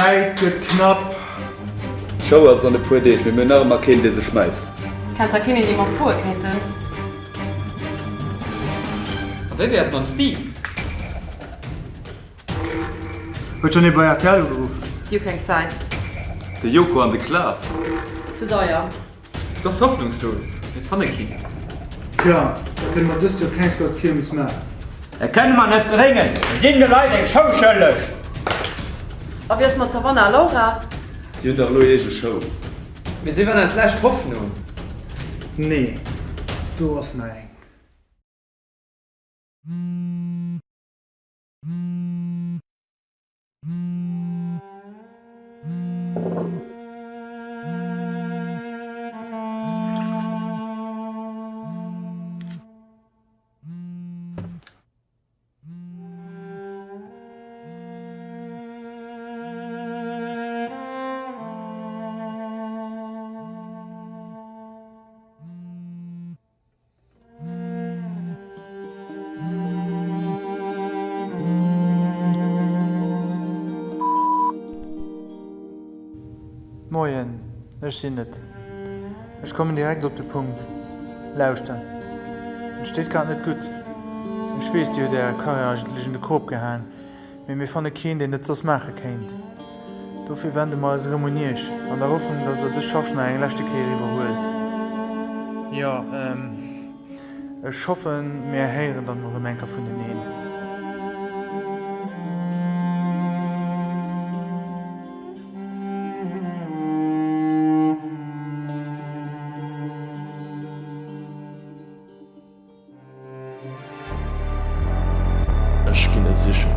D'Zäit gëtt knapp. D'Show ass an e puer Deeg, mee mir hunn nach ëmmer keen, dee se schmäisst. Kennt der keen, dee mer froe kéinten? A wéi wär et mam Steve? Huet schonn ee bei rtl ugeruff? Déi hu keng Zäit. De Joko an de Klaas. Ze deier. Et ass hoffnungslos, mir fanne keen. Tja, da kënne mer dëst Joer keng Scoutskiermes maachen. Dat kënne mer net bréngen, mir sinn de Leit eng Show schëlleg. A wéi ass mat Savannah a Laura? Déi hunn dach elo eege Show. Mee si waren eis lescht Hoffnung. Nee, do ass nach eng. Moien, ech sinn et. Ech kommen direkt op de Punkt. Lauschter, et steet grad net gutt. Ech weess, Dir hutt Äre Carrière eigentlech un de Krop gehaang, mee mir fanne keen, deen et soss maache kéint. Dofir wende mer eis erëm un Iech, an der Hoffnung, dass Der dës Charge nach eng leschte Kéier iwwerhuelt. Jo, ech hoffen, mir héieren dann erëm eng Kéier vuneneen. Ech ginn e sichen.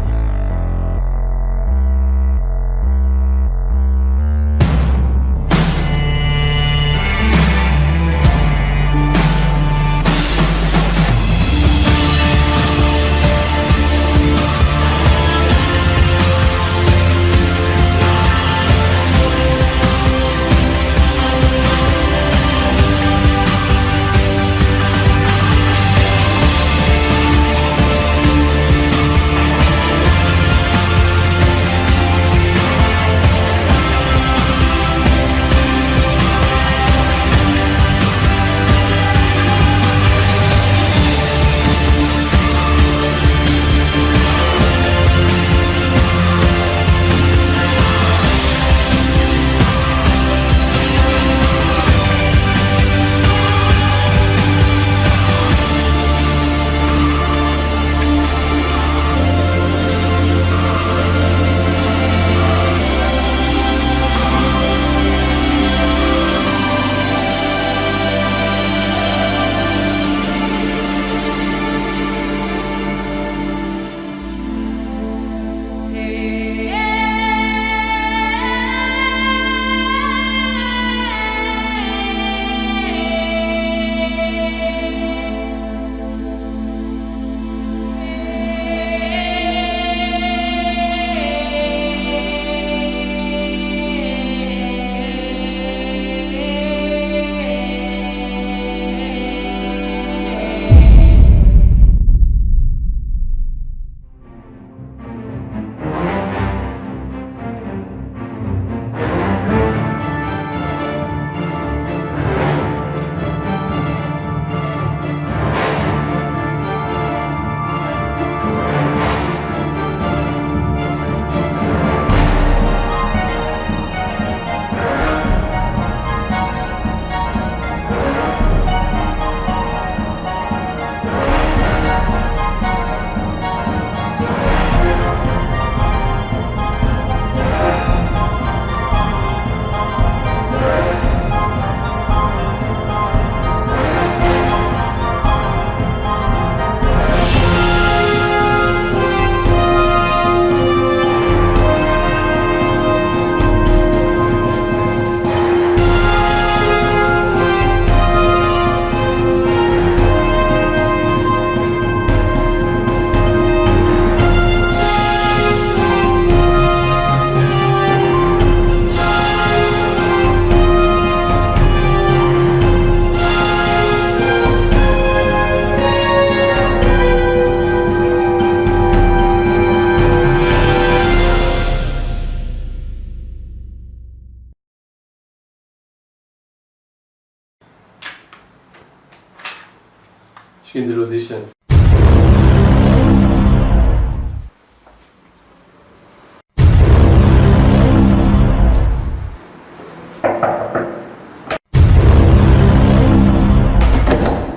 Ech ginn se elo sichen.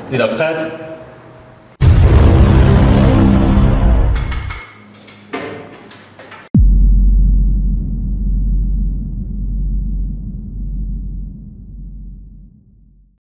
Sidd der prett?